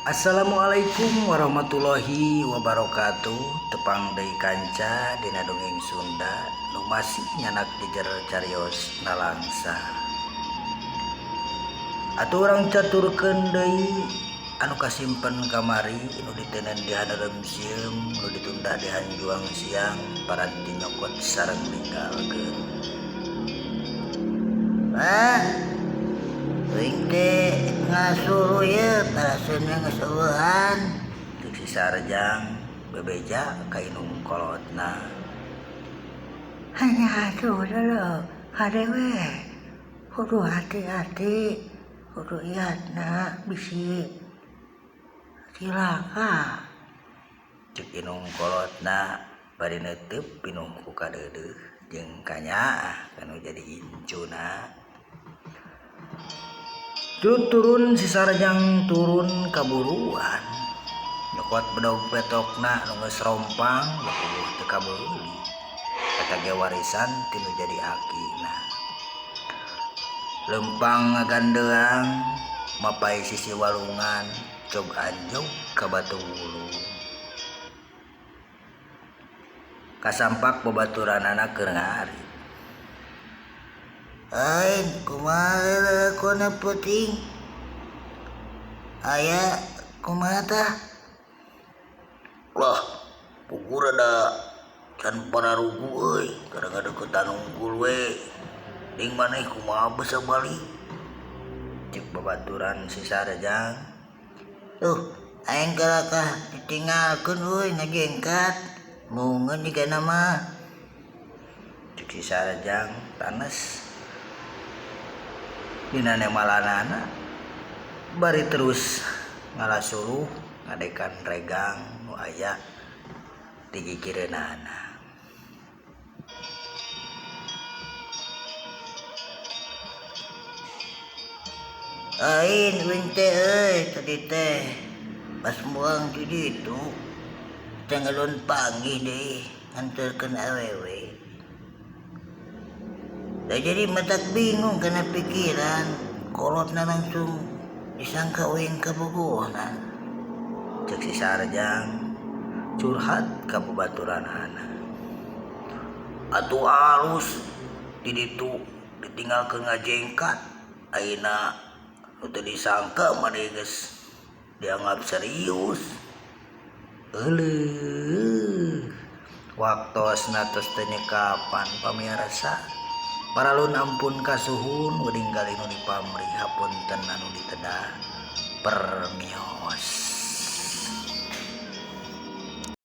Assalamualaikum warahmatullahi wabarakatuh. Tepang deui kanca dina dongeng Sunda nu masih nyanak jejer carios nalangsa. Atuh urang caturkeun deui anu kasimpen kamari nu ditenen di haneureum sieum nu ditunda di hanjuang siang paranti nyokot sareng ninggalkeun. Ah, uing teh ngasuluh ye paraseunna geus eueuhan. Ceuk si Sarjang bebeja ka indung kolotna. Hanya atuh leuleuk hade we. Kudu hati-hati, kudu iatna bisi cilaka. Ceuk indung kolotna bari neuteup pinuh ku kadeudeuh jeung kanyaah kanu jadi incuna. Turut turun si Sarjang turun kaburuan. Nyokot bedog petokna nu geus rompang bakubuh teu kabeuli. Eta ge warisan tinu jadi akina. Lempang ngagandeang mapai sisi walungan cog anjog ka batu wulung. Kasampak babaturanana keur ngarit. Aing kumaha lalakonna peuting? Aya kumaha tah? Lah, pugur ada can pararugu euy, kada ngadeukeutan unggul we. Ding maneh kumaha basa balik? Ceuk babaturan si Sarjang. Tuh, aing kalakah ditinggalkeun euy ngajengkat. Mungeun jigana mah. Ceuk si Sarjang tanes. Dina nemalanana bari terus ngalasuruh ngadekan regang nu aya di gigireunana. Ain uing teh euy tadi teh pas muang di ditu teh ngalun panggih deui nganterkeun awewe. Da jadi matak bingung kana pikiran kolotna langsung disangka uing kabogohna. Ceuk si Sarjang curhat ka babaturanana. Atuh alus di ditu ditinggalkeun ngajengkat ayeuna nu teu disangka maneh geus dianggap serius. Euleuh waktosna tos teu nyekapan pamirsa. Paralun ampun kasuhun weuding galih nu dipamrih hapunten anu ditedah. Permios.